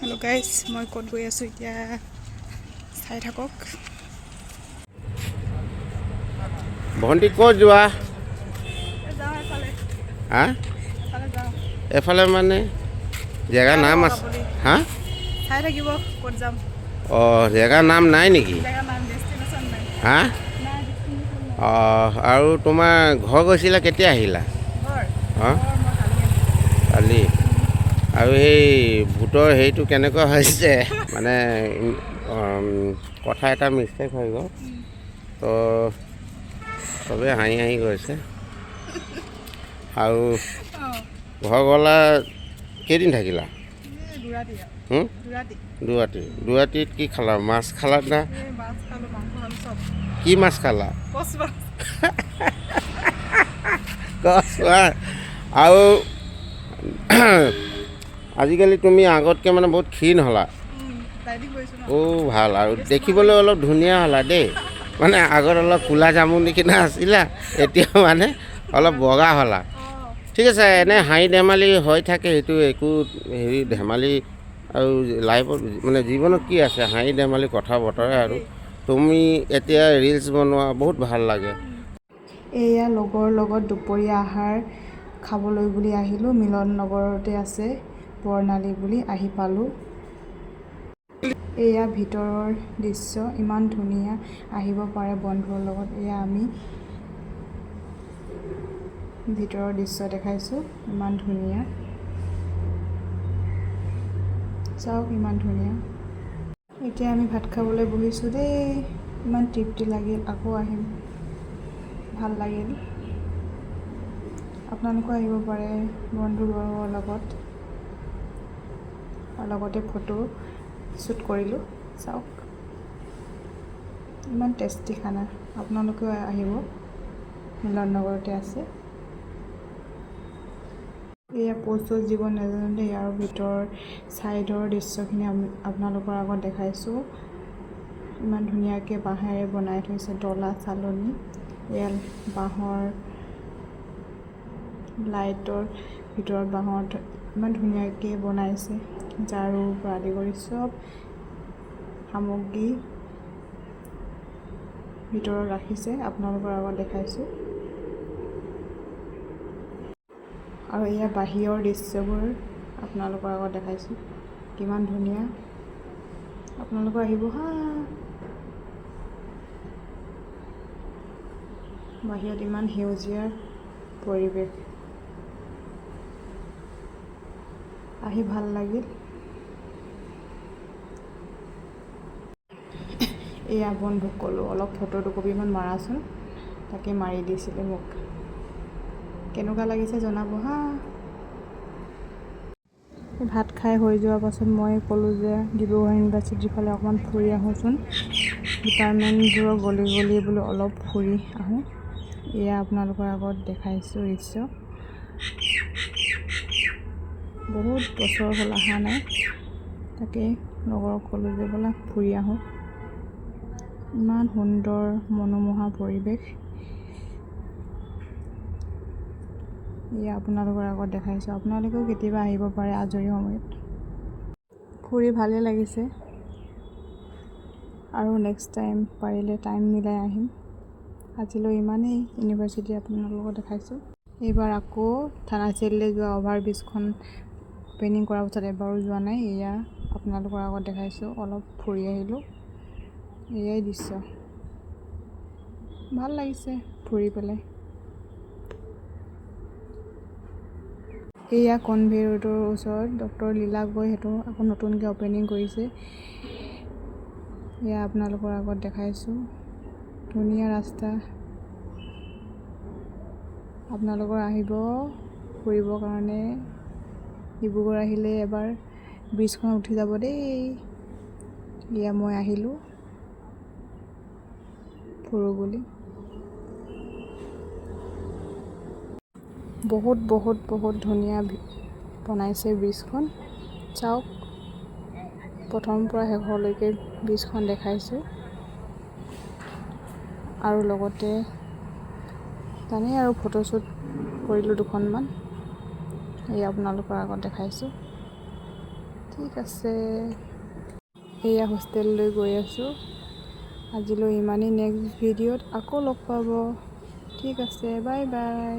Hello' guys, মই ক'ত গৈ আছোঁ এতিয়া চাই থাকক। ভণ্টি, ক'ত যোৱা? যাওঁ এফালে। হা? এফালে যাওঁ। এফালে মানে জেগা নাম আছে? হা? চাই থাকিব ক'ত যাম। অঁ, জেগাৰ নাম নাই নেকি? জেগা নাম, ডেষ্টিনেশ্যন নাই। হা? নাই, ডেষ্টিনেশ্যন নাই। অঁ, আৰু তোমাৰ ঘৰ গৈছিলা, কেতিয়া আহিলা? ঘৰ? অঁ। ঘৰ মই কালি আহিলোঁ। কালি। আৰু সেই ভূতৰ হেৰিটো কেনেকুৱা হৈছে? মানে কথা এটা মিষ্টেক হৈ গ'ল তো, চবেই হাঁহি হাঁহি গৈছে। আৰু ঘৰ গ'লা, কেইদিন থাকিলা? এই 2 ৰাতি আৰু। হুম? 2 ৰাতি। 2 ৰাতি। 2 ৰাতিত কি খালা? মাছ খালা না? এই মাছ খালোঁ, মাংস খালোঁ, চব। কি মাছ খালা? কচ মাছ। কচ মাছ। আৰু আজিকালি তুমি আগতকৈ মানে বহুত ক্ষীণ হ'লা। ডাইটিং কৰিছোঁ ন। অ' ভাল, আৰু দেখিবলৈ অলপ ধুনীয়া হ'লা দেই। মানে আগত অলপ ক'লা জামুন নিচিনা আছিলা, এতিয়া মানে অলপ বগা হ'লা। ঠিক আছে, এনে হাঁহি ধেমালি হৈ থাকে, সেইটো একো হেৰি ধেমালি আৰু লাইফত মানে জীৱনত কি আছে, হাঁহি ধেমালি কথা বতৰা। আৰু তুমি এতিয়া ৰিলচ বনোৱা, বহুত ভাল লাগে। এয়া লগৰ লগত দুপৰীয়া আহাৰ খাবলৈ বুলি আহিলোঁ। মিলন নগৰতে আছে বৰ্ণালী বুলি, আহি পালোঁ। এয়া ভিতৰৰ দৃশ্য, ইমান ধুনীয়া, আহিব পাৰে বন্ধুৰ লগত। এয়া আমি ভিতৰৰ দৃশ্য দেখাইছোঁ, ইমান ধুনীয়া, চাওক ইমান ধুনীয়া। এতিয়া আমি ভাত খাবলৈ বহিছোঁ দেই। ইমান তৃপ্তি লাগিল, আকৌ আহিম, ভাল লাগিল। আপোনালোকো আহিব পাৰে বন্ধুবৰ্গৰ লগত। আৰু লগতে ফটো শ্বুট কৰিলোঁ, চাওক। ইমান টেষ্টি খানা, আপোনালোকেও আহিব, মিলন নগৰতে আছে। এয়া প'জ চ'জ দিব নাজানো দেই। আৰু ভিতৰৰ ছাইডৰ দৃশ্যখিনি আমি আপোনালোকৰ আগত দেখাইছোঁ। ইমান ধুনীয়াকৈ বাঁহেৰে বনাই থৈছে ডলা, চালনী। এয়া বাঁহৰ লাইটৰ ভিতৰত বাঁহত ইমান ধুনীয়াকৈ বনাইছে। ঝাৰুৰ পৰা আদি কৰি চব সামগ্ৰী ভিতৰত ৰাখিছে, আপোনালোকৰ আগত দেখাইছোঁ। আৰু এয়া বাহিৰৰ দৃশ্যবোৰ আপোনালোকৰ আগত দেখাইছোঁ, কিমান ধুনীয়া। আপোনালোকো আহিব হা। বাহিৰত ইমান সেউজীয়া পৰিৱেশ, আহি ভাল লাগিল। এয়া বন্ধুক ক'লোঁ, অলপ ফটো দুকপিমান মাৰাচোন, তাকে মাৰি দিছিলে মোক। কেনেকুৱা লাগিছে জনাব হা। ভাত খাই হৈ যোৱাৰ পাছত মই ক'লোঁ যে ডিব্ৰুগড় ইউনিভাৰ্চিটিৰ ফালে অকণমান ফুৰি আহোঁচোন, ডিপাৰ্টমেণ্টবোৰৰ গলি গলি বোলো অলপ ফুৰি আহোঁ। এয়া আপোনালোকৰ আগত দেখাইছোঁ দৃশ্য। বহুত বছৰ হ'ল অহা নাই, তাকে লগৰক ক'লোঁ যে ব'লা ফুৰি আহোঁ। ইমান সুন্দৰ মনোমোহা পৰিৱেশ, এয়া আপোনালোকৰ আগত দেখাইছোঁ। আপোনালোকেও কেতিয়াবা আহিব পাৰে আজৰি সময়ত, ফুৰি ভালেই লাগিছে। আৰু নেক্সট টাইম পাৰিলে টাইম মিলাই আহিম। আজিলৈ ইমানেই, ইউনিভাৰ্চিটি আপোনালোকক দেখাইছোঁ। এইবাৰ আকৌ থানা চাৰিআলিলৈ যোৱা অভাৰ ব্ৰিজখন অ'পেনিং কৰাৰ পাছত এবাৰো যোৱা নাই। এয়া আপোনালোকৰ আগত দেখাইছোঁ, অলপ ফুৰি আহিলোঁ। এয়াই দৃশ্য, ভাল লাগিছে ফুৰি পেলাই। এয়া কনভে ৰোডৰ ওচৰত ডক্টৰ লীলা গগৈ, সেইটো আকৌ নতুনকৈ অ'পেনিং কৰিছে। এয়া আপোনালোকৰ আগত দেখাইছোঁ, ধুনীয়া ৰাস্তা। আপোনালোকৰ আহিব ফুৰিবৰ কাৰণে ডিব্ৰুগড় আহিলে এবাৰ ব্ৰিজখনত উঠি যাব দেই। এয়া মই আহিলোঁ ফুৰোঁ বুলি। বহুত বহুত বহুত ধুনীয়া বনাইছে ব্ৰিজখন, চাওক। প্ৰথমৰ পৰা শেষলৈকে ব্ৰিজখন দেখাইছোঁ। আৰু লগতে জানেই আৰু ফটোশ্বুট কৰিলোঁ দুখনমান, এই আপোনালোকৰ আগত দেখাইছোঁ। ঠিক আছে, এয়া হোষ্টেললৈ গৈ আছোঁ। আজিলৈ ইমানেই। নেক্সট ভিডিঅ'ত আকৌ লগ পাব। ঠিক আছে, বাই বাই।